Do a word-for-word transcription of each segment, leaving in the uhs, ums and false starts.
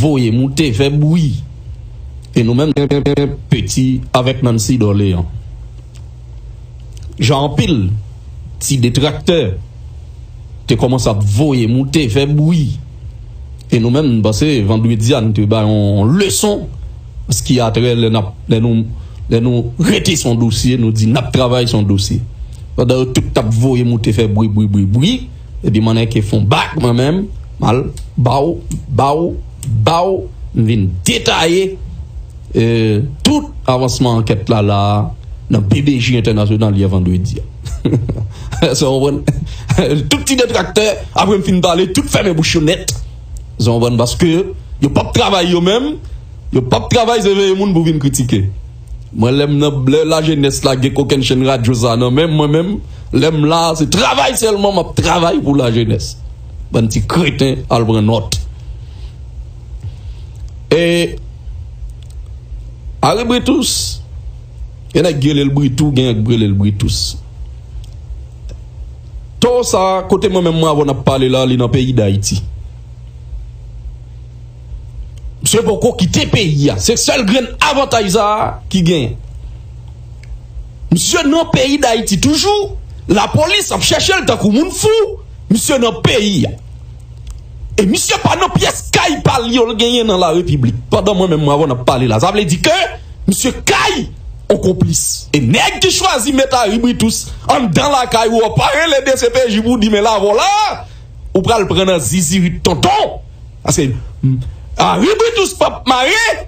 voye moute fè bri. E nou menm, Peti avèk Nancy Dorléans. Jan anpil ti detraktè te kòmanse ap voye moute, fè bri. E nou menm, m panse, vandredi a, nou te bay yon leson, an sa ki a trè lè n ap, lè nou, lè nou rete sou yon dosye, nou di n ap travay sou yon dosye. Pandan yo tout t ap voye moute, fè bri, bri, bri, bri, epi m annik fè yon bak, mwen menm, m al baw, baw, baw, m vin detaye, e, tout avansman ankèt la, la a, nan B B J entènasyonal yè vandredi a. Sa w konprann? Tout ti detraktè, apre m fin pale, tout fèmen bouch yo nèt. Sa w konprann? Paske yo p ap travay yo menm, yo p ap travay, se veye moun pou vin kritike. Mwen, lè m nan, lè lajenès la gen kokennchenn radyo sa nan men m, mwen menm, lè m la, se travay sèlman m ap travay pou lajenès. Bann ti kreten, al pran nòt. E Harry Britus, gen nèg ki rele l Britou, gen nèg ki rele l Britus. Towo sa, kote mwen menm mwen avè w n ap pale la, li nan peyi Dayiti. Misye poko kite peyi a. Se sèl grenn avantaj sa a ki genyen. Misye nan peyi Dayiti toujou. Lapolis ap chèche l tankou moun fou. Misye nan peyi a. E misye pa nan pyès kay pa l yo l genyen nan Larepiblik. Pandan mwen menm mwen avè w n ap pale la. Sa vle di ke misye kay yon konplis. E nèg ki chwazi met Harry Britus anndan lakay ou an, pa rele D C P J pou di men l avè w la, ou pral pran nan zizirit tonton. Paske, mm, Harry Britus p ap mare,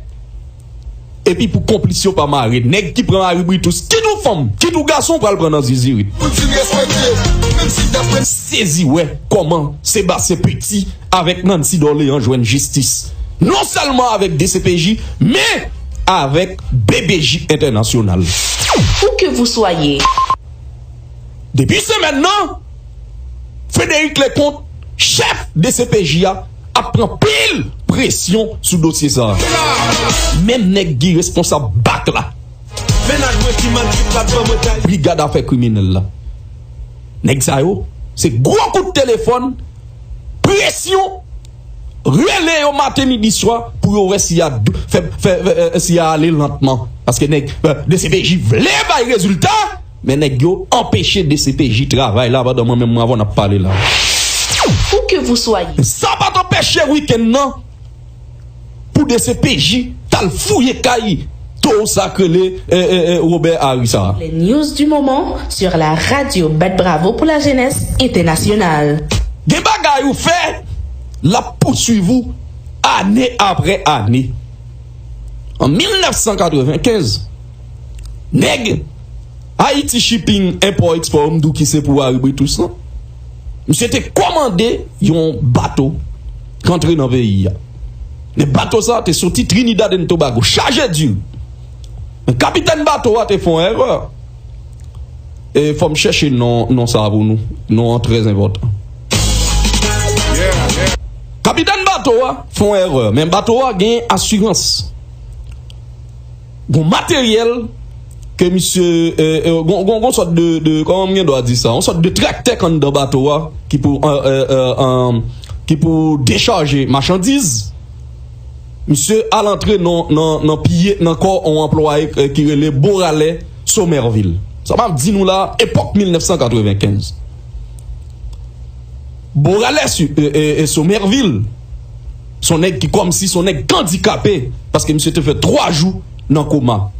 epi pou konplis yo pa mare. Nèg ki pran Harry Britus, kit ou fanm, kit ou gason, pral pran nan zizirit. Pou di respekte, menm si dapre m sezi wè kòman Sebastien Petit avèk Nancy Dorléans jwenn jistis. Non sèlman avèk D C P J, men avèk B B J entènasyonal. Où que vous soyez. Depi semèn nan, Frédéric Leconte, chèf D C P J a, ap pran pil presyon sou dosye sa a. Menm nèg ki responsab bak la, mennaj mwen ki mal ki pral ban mwen kay, brigad afè kriminèl la. Nèg sa yo, se gwo kout telefòn, presyon, rele yo maten, midi, swa, pou yo wè si y a dou-, fè, fè, fè, si y a ale lantman. Paske nèg, eh, D C P J vle bay rezilta, men nèg yo anpeche D C P J travay la pandan mwen menm mwen avè w n ap pale la. Où que vous soyez. Sa pa t anpeche wikenn nan pou D C P J t al fouye kay towo sa k rele, eh, eh, eh, Robert Harry sa. Les news du moment sur la radio Bat Bravo pour la jeunesse internationale. Gen bagay ou fè, l ap pouswiv ou ane apre ane. An mil nèf san katrevenkenz, nèg Haiti Shipping Import Export, m di w ki se pou Harry Britus lan, misye te kòmande yon bato k antre nan peyi a. Men bato sa a te soti Trinidad and Tobago, chaje diri. Men kapitèn bato a te fè yon erè. E fò m chèche non, non sa a pou nou. Non an trè enpòtan. Kapitèn bato a fè yon erè, men bato a gen asirans. Gon materyèl ke misye, eh, eh, gon, gon, gon sòt de, de, kòman m gen dwa di sa? Yon sòt de traktè k anndan bato a ki pou, eh, eh, eh, eh, ki pou dechaje machandiz. Misye al antre nan, nan, nan piye, nan kò yon anplwaye, eh, ki rele Boralè Somerville. Sa m ap di nou la, epòk mil nèf san katrevenkenz. Boralè Su-, eh, eh, eh, Somerville, se yon nèg ki kòmsi se yon nèg k andikape, paske misye te fè twa jou nan koma.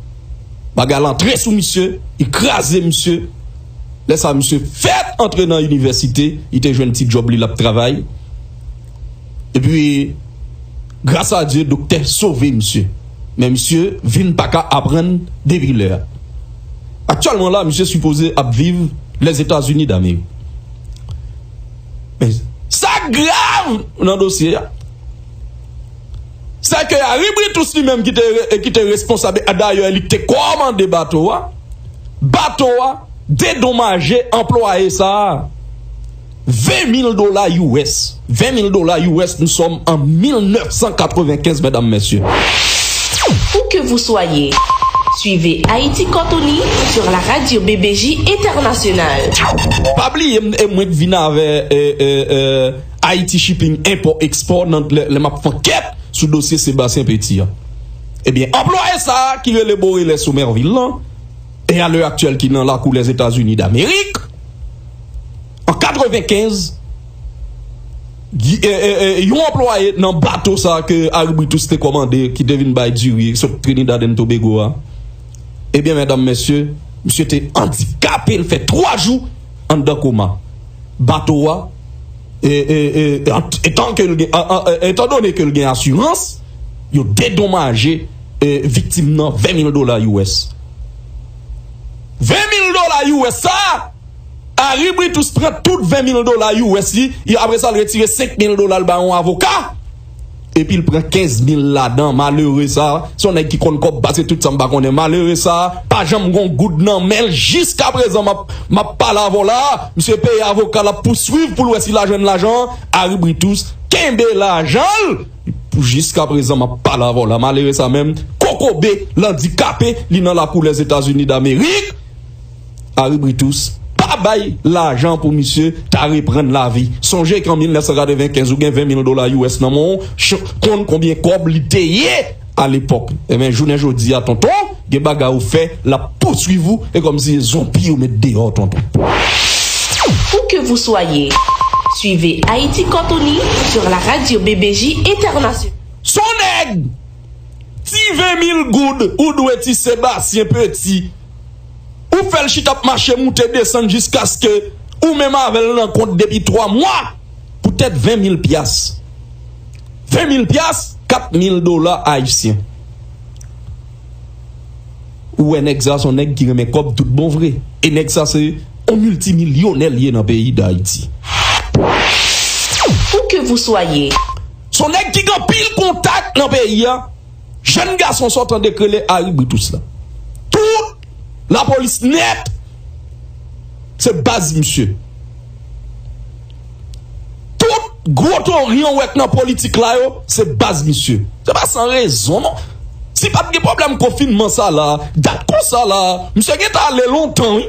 Bagay la antre sou misye, li kraze misye. Lè sa a, misye fèk antre nan inivèsite, li te jwenn ti djòb li, l ap travay. Epi, gras a Dye, doktè sove misye. Men misye vin pa ka aprann depi lè a. Aktyèlman la, misye sipoze ap viv Lèzetazini Damerik. Men sa k grav nan dosye a, se ke Harry Britus li menm ki te re-, ki te responsab, dayè li te kòmande bato a, bato a dedomaje anplwaye sa a ven mil dola U S. Ven mil dola U S, nous sommes en mil nèf san katrevenkenz, medam, mesye. Où que vous soyez, suivez Haïti Cortoni sur la radio B B J Internationale. Pa bliye m, e mwen k vin avè, e, e, e, Haïti Shipping Import Export nan, lè, lè m ap fè ankèt sou dosye Sébastien Petit a. Ebyen, anplwaye sa a ki rele Borele Somerville lan, e a lè aktyèl ki nan lakou Lèzetazini Damerik, an katrevenkenz, gi- e- e- e- yon anplwaye nan bato sa a ke Harry Britus te kòmande, ki te vin bay diri sot Trinidad and Tobago a, ebyen, medam, mesye, misye te andikape, l fè twa jou anndan koma. Bato a, e, e, e, an- etan ke l gen, an- an- etan done ke l gen asirans, yo dedomaje, e, viktim nan ven mil dola U S. Ven mil dola U S sa, Harry Britus pran tout ven mil dola U S li, e apre sa, l retire senk mil dola, l ba yon avoka. Epi l pran kenz mil ladan. Malere sa, se yon nèg ki konn kòb pase tout sa, m pa konnen. Malere sa pa janm gon goud nan men l. Jiskaprezan, m ap, m ap pale avè w la, misye peye avoka l ap pouswiv pou l wè si l a jwenn lajan an. Harry Britus kenbe lajan l pou jiskaprezan, m ap pale avè w la. Malere sa menm, kokobe, l andikape, li nan lakou Lèzetazini Damerik. Harry Britus pa bay lajan pou misye ta reprann lavi. Sonje ke an mil nèf san katrevenkenz, ou gen ven mil dola U S nan men w, ch- konn konbyen kòb li te ye alepòk. Ebyen, jounen jodi a, tonton, gen bagay ou fè, l ap pouswiv ou, e kòmsi se zonbi yo met deyò, tonton. Où que vous soyez, suivez Haïti Cortoni sur la radio B B J International. Son nèg, ti ven mil goud ou dwe ti Sébastien Petit. Ou fè l chita ap mache moute desann jiskaske ou menm avè l nan kont depi twa mwa. Poutèt ven mil pyas. Ven mil pyas, kat mil dola ayisyen. Ou wè nèg sa se yon nèg ki renmen kòb tout bon vre. E nèg sa se yon miltimilyonè l ye nan peyi Dayiti. Où que vous soyez, Se yon nèg ki gen anpil kontak nan peyi a. Jèn gason sa w tande k rele Harry Britus la. Tout lapolis nèt, se baz misye. Tout gwo tori w wè k nan politik la yo, se baz misye. Se pa san rezon, non. Si pa t gen pwoblèm konfinman sa la, dat konsa la, misye gentan ale lontan, wi.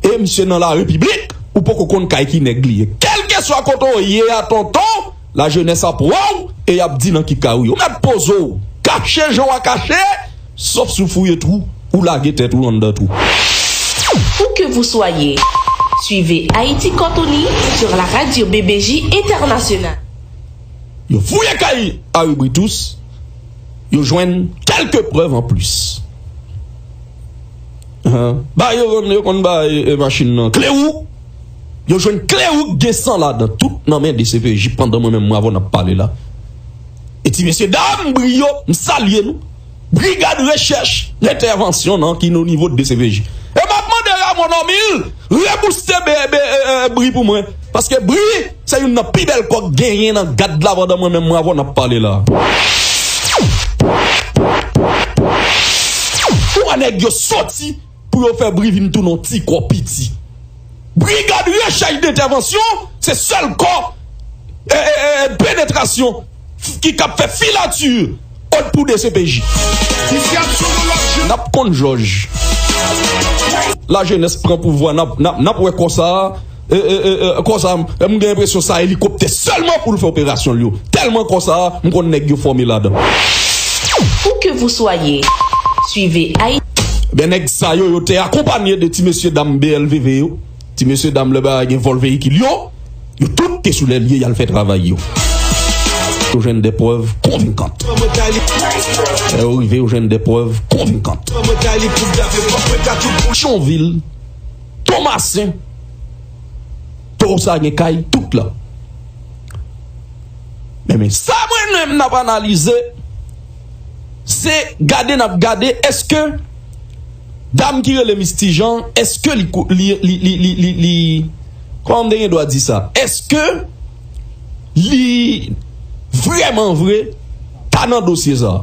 E misye nan la repiblik, ou poko konn kay ki nèg li ye. Kèlkeswa kote w ye a, tonton, lajenès ap wè w e y ap di nan ki kay ou ye. Ou mèt poze w, kache jan w a kache, sòf si w fouye twou, ou lage tèt ou anndan twou. Où que vous soyez, suivez Haïti Cortoni sur la radio B B J International. Yo fouye kay Harry Britus, yo jwenn kèlke prèv anplis. Ba yo konn, yo konn bay, e, machin nan kle wouk. Yo jwenn kle wouk gen san ladan, tout nan men D C P J pandan mwen menm mwen avè w n ap pale la. E ti mesye dam, bri yo, m salye nou. Brigad rechèch lentèvansyon nan ki nan nivo D C P J. E m ap mande Ramon Normil rebouste be, be, e, e, bri pou mwen. Paske bri se youn nan pi bèl kòk genyen nan gad la pandan mwen menm mwen avè w n ap pale la. Ou wè nèg yo soti pou yo fè bri vin tounen yon ti kò piti. Brigad rechèch dentèvansyon se sèl kò e, e, e, penetrasyon ki k ap fè filati ot pou D C P J. N ap konn jòj. Lajenès pran pouvwa, n ap, n ap, n ap wè konsa. E, e, e, e, konsa, m gen enpresyon sa elikoptè sèlman pou l fè operasyon l yo. Tèlman konsa, m konn nèg yo fòme ladan. Où que vous soyez, suivez Haïti. Ben, nèg sa yo, yo te akonpanye de ti mesye dam B L V V yo. Ti mesye dam lè bagay gen vòl veyikil yo, yo tout te sou lè l ye, y al fè travay yo. Yo jwenn de prèv konvenkan. Lè yo rive, yo jwenn de prèv konvenkan. Chonvil, Tomasen, Towo sa gen kay tout la. Men, men sa mwen menm n ap analize, se gade n ap gade, èske dam ki rele Misty Jean, èske li, li, li, li, li, li, li, kòman m te gen dwa di sa? Èske li vrèman vre ta nan dosye sa?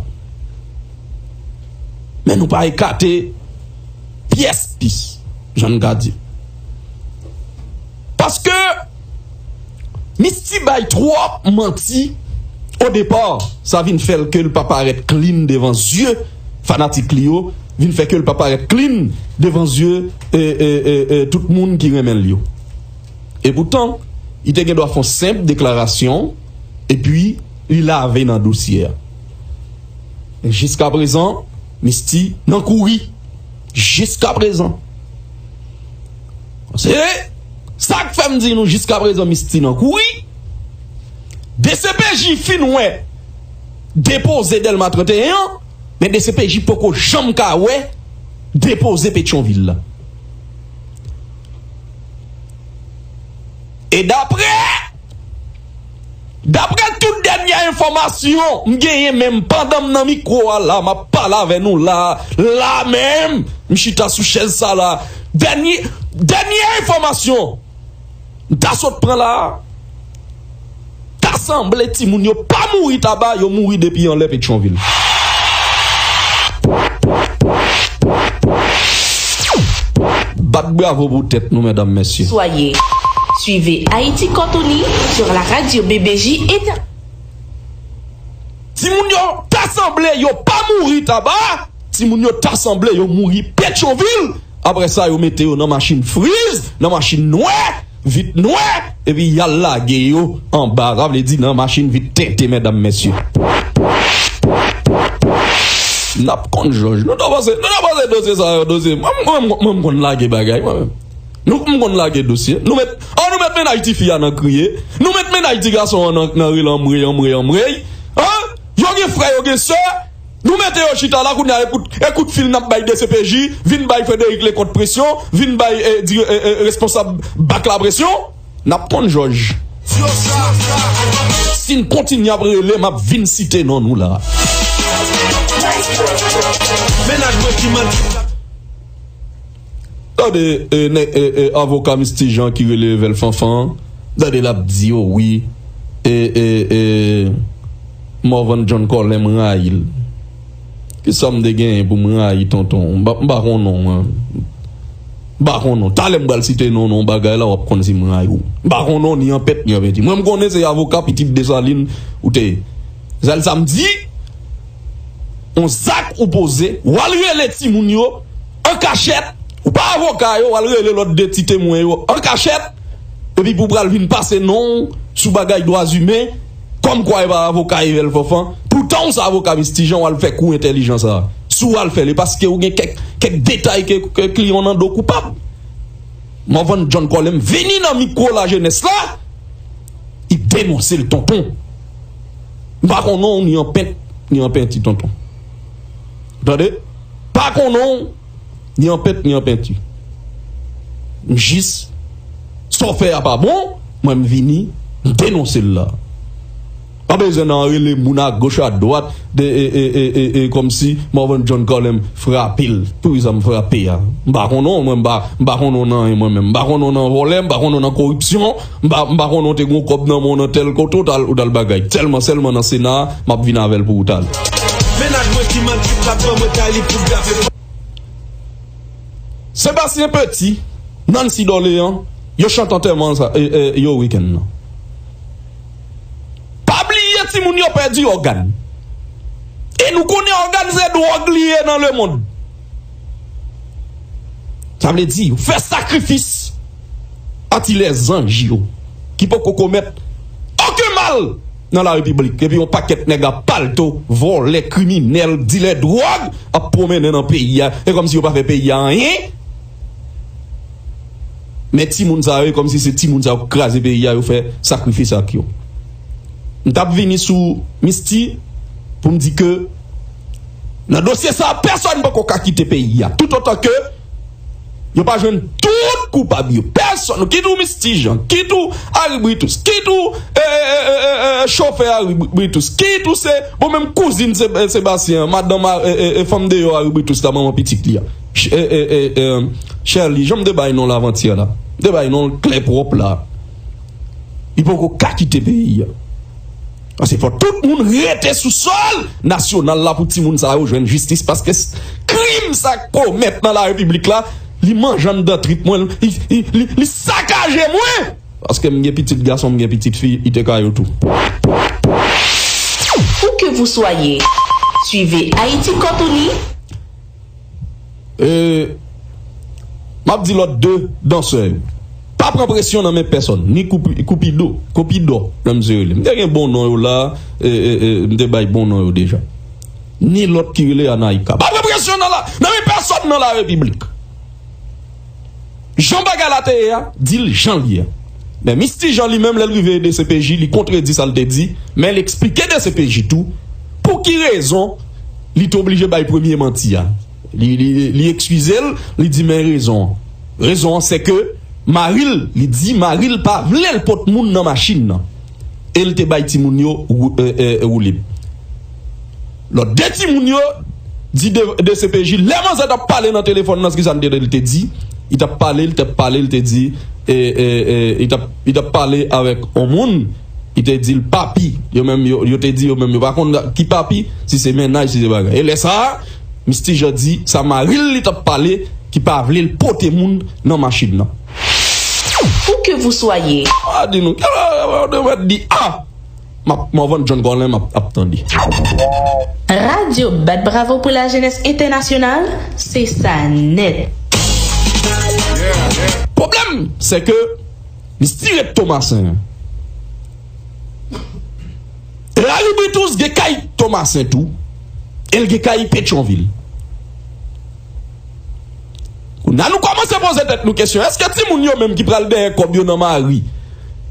Men nou pa ekate pyès pis, jan n ka di. Paske Misty bay twòp manti o depa, sa vin fè l ke l pa parèt clean devan zye fanatik li yo, vin fè ke l pa parèt clean devan zye, e, e, e, e, tout moun ki renmen l yo. E poutan, li te gen dwa fè yon senp deklarasyon, epi li lave nan dosye a. Men jiskaprezan, Misty nan kouri. Jiskaprezan. Se sa k fè m di nou jiskaprezan Misty nan kouri. D C P J fin wè depoze Dèlma trannteyen an, men D C P J poko janm ka wè depoze Petyonvil la. E daprè, daprè tout dènye enfòmasyon m genyen, menm pandan m nan mikwo a la, m ap pale avè nou la, la menm, m chita sou chèz sa la. Dènye, dènye enfòmasyon m ta sot pran la, ta sanble timoun yo pa mouri Taba, yo mouri depi anlè Petyonvil. Bat bravo pou tèt nou, medam, mesye. Soyez. Suivez Haïti Cortoni sur la radio B B J Inter- Timoun yo ta sanble yo pa mouri Taba. Timoun yo ta sanble yo mouri Petyonvil. Apre sa, yo mete yo nan machin friz, nan machin nwè, vit nwè, epi y al lage yo anba. Sa vle di nan machin vit tente, medam, mesye. N ap konn jòj. Nou ta panse, nou ta panse dosye sa yo, dosye. Mwen, mwen, mwen, mwen, m konn lage bagay, mwen menm. Nou, m konn lage dosye. Nou met, oh, nou met mennaj tifi a nan kriye. Nou met mennaj ti gason an nan, nan rele anmwey, anmwey, anmwey. Hein? Yo gen frè, yo gen sè. Nou mete yo chita la, kounye a, ekout, ekout fil n ap bay D C P J, vin bay Frédéric Lecomte presyon, vin bay, eh, di, eh, eh, responsab bak la presyon. N ap konn jòj. Si n kontinye ap rele, m ap vin site non nou la. Tande, e, nèg, e, e, avoka Misty Jean ki rele Evel Fanfan an, tande l ap di, o wi, e, e, e, Morvan John Colem rayi l. Kisa m te genyen pou m rayi tonton? M pa, m pa konn non, mwen. M pa konn non. Talè m pral site non, non, bagay la, w ap konn si m rayi w. M pa konn non, ni an pèt, ni an penti. Mwen, m konnen se avoka pitit Desalin ou te ye. Sèl sa m di, on zak ou poze, w al rele timoun yo an kachèt, ou pa avoka yo, w al rele lòt de ti temwen yo an kachèt, epi pou pral vin pase non w sou bagay dwa imen, kòmkwa e pa avoka Evel Fanfan, poutan w se avoka Misty Jean, w al fè kou entèlijan sa a. Si w al fè l, e paske w gen kèk, kèk detay ke, ke kliyan w nan do koupab. Morvan John Colem vini nan mikwo lajenès la, li denonse l, tonton. M pa konn non w ni an pent, ni an penti, tonton. Tande? Pa konn non w ni an pent, ni an penti. M jis, sa w fè a pa bon, mwen m vini, m denonse l la. Pa bezwen nan rele moun agoch adwat, de, e, e, e, e, e, kòmsi Morvan John Colem frape l. Poukisa m frape a? M pa konn non, mwen, m pa, m pa konn non nan anyen, mwen menm. M pa konn non nan vòlè, m pa konn non nan koripsyon, m pa, m pa konn non te gon kòb nan men w nan tèl kote, ou t al, ou t al bagay. Sèlman, sèlman nan Sena a, m ap vin avè l pou ou t al. Mennaj mwen ki manti, l ap ban mwen kay li pou gafe. Sébastien Petit, Nancy Dorléan, yo chante antèman sa, e, e, yo wikenn nan. Pa bliye timoun yo pèdi ògàn. E nou konnen ògàn se dwòg li ye nan lemonn. Sa vle di, yo fè sakrifis anti lèzanj yo, ki poko komèt okenn mal nan la repiblik. Epi yon pakèt nèg a palto, vòlè, kriminèl, dilè dwòg ap pwomennen nan peyi a. E kòmsi yo pa fè peyi a anyen. Men timoun sa yo, e kòmsi se timoun sa yo k kraze peyi a, yo fè sakrifis ak yo. M t ap vini sou Misty pou m di ke nan dosye sa a, pèsonn poko ka kite peyi a. Toutotan ke yo pa jwenn tout koupab yo. Pèsonn, kit ou Misty Jean, kit ou Harry Britus, kit ou, e, e, e, e, e, e, chofè Harry Bri-, Britus, kit ou se, bon, menm kouzin Se-, e, Sébastien an, madanm a, e, e, e, fanm deyò Harry Britus la, manman pitit li a. Ch-, e, e, e, e, Shirley, jan m te bay non l avantyè la. M te bay non l klè pwòp la. Li poko ka kite peyi a. Paske fò tout moun rete sou sòl nasyonal la pou timoun sa yo jwenn jistis. Paske s-, krim sa k komèt nan la repiblik la, li manje anndan trip mwen, li, li, li, li sakaje mwen. Paske m gen pitit gason, m gen pitit fi, li te ka yo tou. Où que vous soyez, suivez Haïti Cortoni. E, m ap di lòt de dansè yo. Pa pran presyon nan men pèsòn, ni Koupi-, Koupido, Kopidò, jan misye rele. M te gen bon non yo la, e, e, e, m te bay bon non yo deja. Ni lòt ki rele Anaïka. Pa pran presyon nan la, nan men pèsòn nan la repiblik. Jan bagay la te ye a, di l jan l ye a. Men Misty Jean li menm, lè l rive D C P J, li kontredi sa l te di, men l eksplike D C P J tou pou ki rezon li te oblije bay premye manti a. Li, li, li ekskize l, li di men rezon an. Rezon an, se ke mari l, li di mari l pa vle l pot moun nan machin nan. E l te bay timoun yo wou-, e, e, woulib. Lòt de timoun yo di de, D C P J, lè manzè t ap pale nan telefòn nan, se ki sa l te, l te di? Li t ap pale, li t ap pale, li te di, e, e, e, li t ap, li t ap pale avèk yon moun, li te di l papi. Yo menm, yo, yo te di yo menm, yo pa konn ki papi, si se mennaj, si se bagay. E lè sa a, Misty Jean di, sa mari l li t ap pale, ki pa vle l pote moun nan machin nan. Où que vous soyez. A di nou, yo mèt di, a! M ap, m ap vann John Colin, m ap, ap tande. Radio Bat Bravo pour la Jeunesse Internationale, se sa nèt. Pwoblèm, se ke Misty ret Tomasen. Laribitous gen kay Tomasen tou, e l gen kay Petyonvil. Kounye a nou kòmanse poze tèt nou kesyon, èske timoun yo menm ki pral dèyè kòb yo nan mari,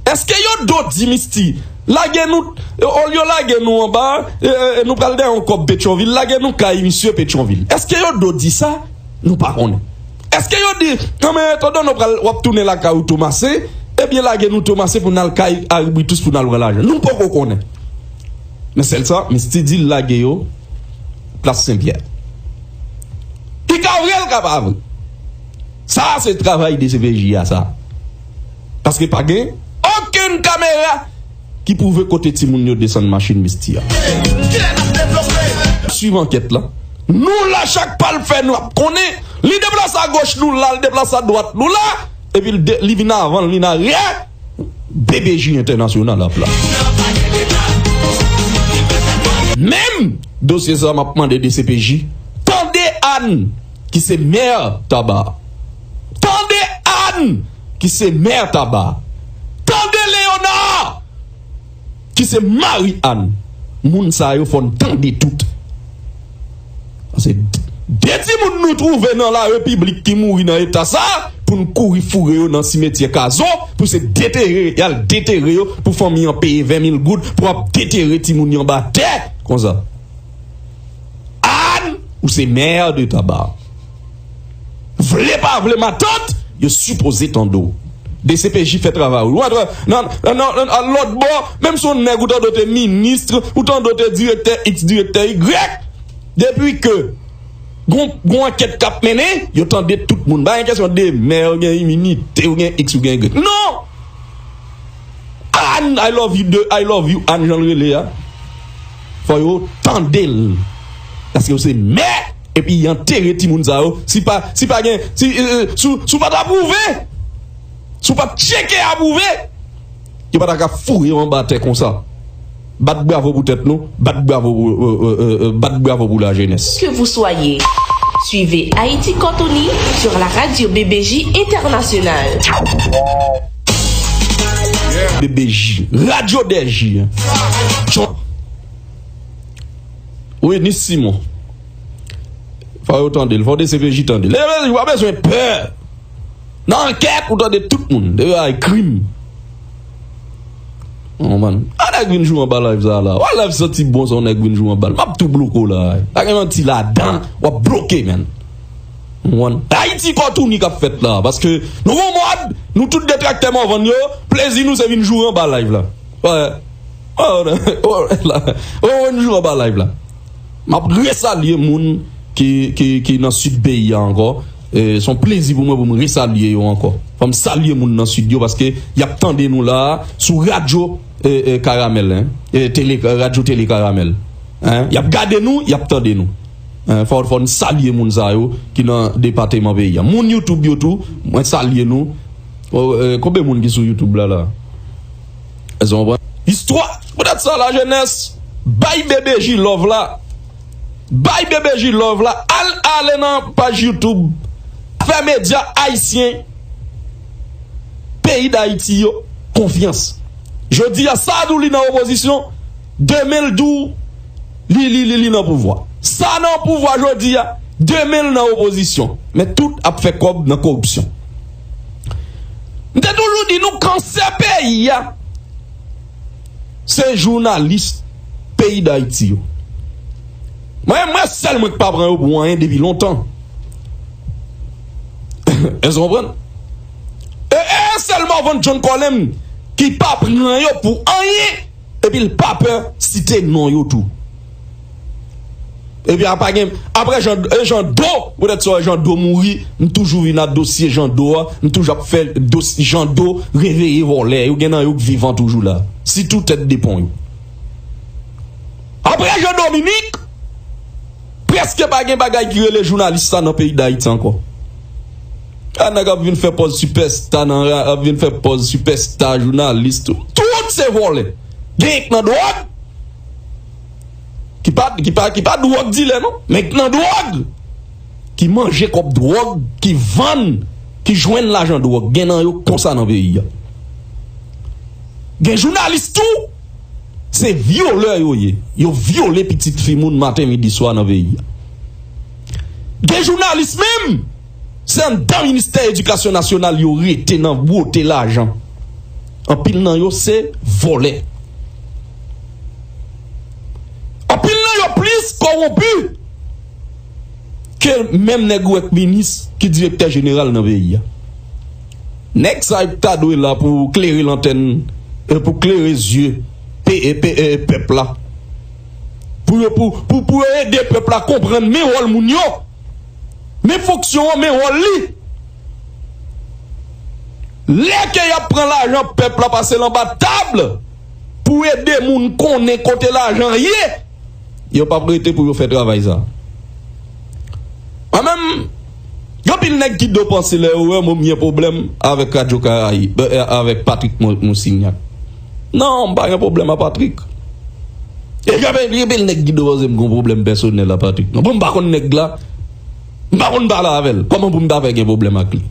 èske yo do di Misty, lage nou, olye lage nou anba, e, e, e nou pral dèyè yon kòb Petyonvil, lage nou kay misye Petyonvil? Èske yo do di sa? Nou pa konnen. Èske yo di, kanmenm, etandonnen w pral, w ap tounen lakay ou Tomasen, ebyen lage nou Tomasen pou n al kay Laribitous pou n al pran lajan? Nou poko konnen. Men sèl sa, Misty di l lage yo plas Senpyè. Li ka vre, l ka pa vre. Sa a se travay D C P J a, sa. Paske pa gen okenn kamera ki pwouve kote timoun yo desann machin Misty a. Swiv ankèt la. Nou la, chak pa l fè, nou ap konnen. Li deplase a goch, nou la, li deplase a dwat, nou la. Epi l de-, li vin avan, li vin aryè. B B J entènasyonal ap la. Menm dosye sa, m ap mande D C P J, tande Ann, ki se mè Taba. Tande Ann, ki se mè Taba. Tande Léonard, ki se mari Ann. Moun sa yo fò n tande tout. Paske de timoun nou twouve nan larepiblik ki mouri nan eta sa, pou n kouri foure yo nan simetyè Kazò, pou se detere, y al detere yo, pou fanmi an peye ven mil goud, pou ap detere timoun yo anba tè, konsa. Ann, ou se mè de Taba. Vle pa vle, matant, yo sipoze tande w. D C P J fè travay ou. Ou antre nan, nan, nan, nan, nan lòt bò, menm si yon nèg ou tande w te minis, ou tande w te direktè X, direktè Y, depi ke gon, gon ankèt k ap mennen, yo tande tout moun. Pa gen kesyon de mè, ou gen iminite, ou gen X, ou gen Y. Non! Ann, I love you, de, I love you, Ann, jan l rele a. Fò yo tande l. Paske yo se mè, epi y antere timoun sa yo. Si pa, si pa gen, si, eh, eh, si, si w pa t apwouve, si w pa t tcheke apwouve, yo pa ta ka foure yo anba tè konsa. Bat bravo pou tèt nou, bat bravo pou, eh, eh, eh, eh, bat bravo pou lajenès. Que vous soyez, suivez Haïti Cortoni sur la radio B B J Internationale. B B J, Radio D J. Wi, Nis Simon. Fò yo tande l, fò D C P J tande l. D C P J pa bezwen pè. Nan ankèt, ou tande tout moun. Depi ay krim. Oh, man. A nèg vin jou anba live sa la. Wè live santi bon sa, yon nèg vin jou anba l. M ap tou bloke w la. Pa gen manti ladan, w ap bloke, man. Ou konprann? Ayiti Kòtouni k ap fèt la. Paske nou gon mòd, nou tout detraktè Morvan yo, plezi nou se vin joure anba live la. Wè. Wè, wè, wè, la. Wè, wè, nou joure anba live la. M ap resalye moun ki, ki, ki nan sid peyi a ankò. E, se yon plezi pou mwen pou m resalye yo ankò. Fò m salye moun nan sid yo paske y ap tande nou la a sou radyo, e, e, Karamèl, en. E, tele, radyo tele Karamèl. En? Y ap gade nou, y ap tande nou. En, fò, fò n salye moun sa yo ki nan depatman peyi a. Moun YouTube yo tou, mwen salye nou. O, e, konbyen moun ki sou YouTube la, la? Èske w konprann? Istwa, poutèt sa, lajenès, bay B B J love la. Bay B B J love la. Al, ale nan paj YouTube. Fè medya ayisyen. peyi Dayiti yo konfyans. Jodi a, sa a di w li nan opozisyon, demen l di w li, li, li, li nan pouvwa. Sa nan pouvwa jodi a, demen l nan opozisyon. Men tout ap fè kòb nan koripsyon. M te toujou di nou kansè peyi a, se jounalis peyi Dayiti yo. Mwen, mwen sèl mwen k pa pran yo pou anyen depi lontan. Èske w konprann? E, e sèl Morvan John Colem ki pa pran yo pou anyen, epi l pa pè site non yo tou. Epi a pa gen, apre Jan, e Jan Do, poutèt sa Jan Do mouri, m toujou vin a dosye Jan Do a, m toujou ap fè dosye Jan Do reveye vòlè. Yo gen nan yo k vivan toujou la. Sitou tèt de pon yo. Apre Jan Dominik, prèske pa gen bagay ki rele jounalis sa nan peyi Dayiti ankò. A nèg ap vin fè pòz sipèsta nan ra, ap vin fè pòz sipèsta jounalis tou. Tout se vòlè. Gen k nan dwòg. Ki pa, ki pa, ki pa dwòg dilè non, men k nan dwòg. Ki manje kòb dwòg, ki vann, ki jwenn lajan dwòg. Gen nan yo konsa nan peyi a. Gen jounalis tou, se vyolè yo ye. Yo vyole pitit fi moun maten, midi, swa nan peyi a. Gen jounalis menm, se anndan ministè edikasyon nasyonal yo rete nan bwote lajan. Anpil nan yo se vòlè. Anpil nan yo plis kowonpi ke menm nèg ou wè k minis ki direktè jeneral nan peyi a. Nèg sa yo ta dwe la pou klere lantèn, e pou klere zye pe, e, pe, e, pèp la. Pou yo, pou, pou, pou yo ede pèp la konprann men wòl moun yo. Men fonksyon an, men wòl li. Lè ke y ap pran lajan pèp la pase l anba tab pou ede moun konnen kote lajan ye, yo p ap rete pou yo fè travay sa. Mwen menm, gen anpil nèg ki do panse lè yo wè mwen m gen pwoblèm avèk Radyo Karayib, e, avèk Patrick Mo-, Moussignac. Non, m pa gen pwoblèm a Patrick. E gen anpil, gen anpil nèg ki do panse m gen pwoblèm pèsonèl a Patrick. Non, bon, m pa konn nèg la. M pa konn pale avè l. Kòman pou m ta fè gen pwoblèm ak li?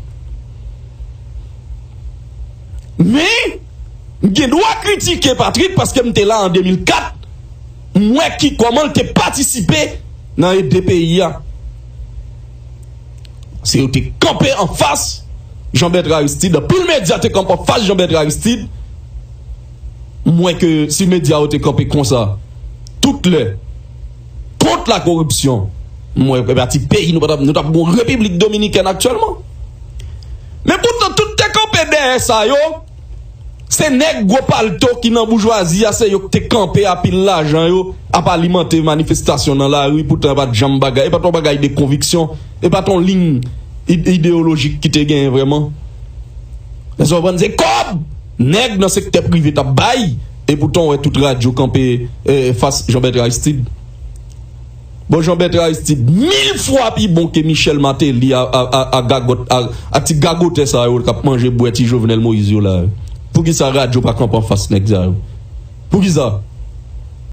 Men, m gen dwa kritike Patrick paske m te la an de mil kat. M wè ki kòman l te patisipe nan ede peyi a. Se yo te kanpe anfas Jean Bertrand Aristide. Anpil medya te kanpe anfas Jean Bertrand Aristide. M wè ke si medya yo te kanpe konsa, tout lè, kont la koripsyon, m wè, e pa ti peyi, nou pa t ap, nou t ap gon Repiblik Dominikèn aktyèlman. Men poutan, tout te kanpe dèyè sa yo, se nèg gwo palto ki nan boujwazi a, se yo k te kanpe a pil lajan yo, ap alimante manifestasyon nan lari, poutan pa t janm bagay, e pa t yon bagay de konviksyon, e pa t yon liy id-, ideyolojik ki te genyen vrèman. Èske w konprann? Se kòb nèg nan sektè prive t ap bay, e poutan w wè tout radyo kanpe, e, fas Jean Bertrand Aristide. Bon, Jean Bertrand Aristide mil fwa pi bon ke Michel Martelly a, a, a, a gagòt, a, a ti gagotè sa yo k ap manje bwè ti Jovenel Moïse yo la. Poukisa radyo pa kanpe anfas nèg sa yo? Poukisa?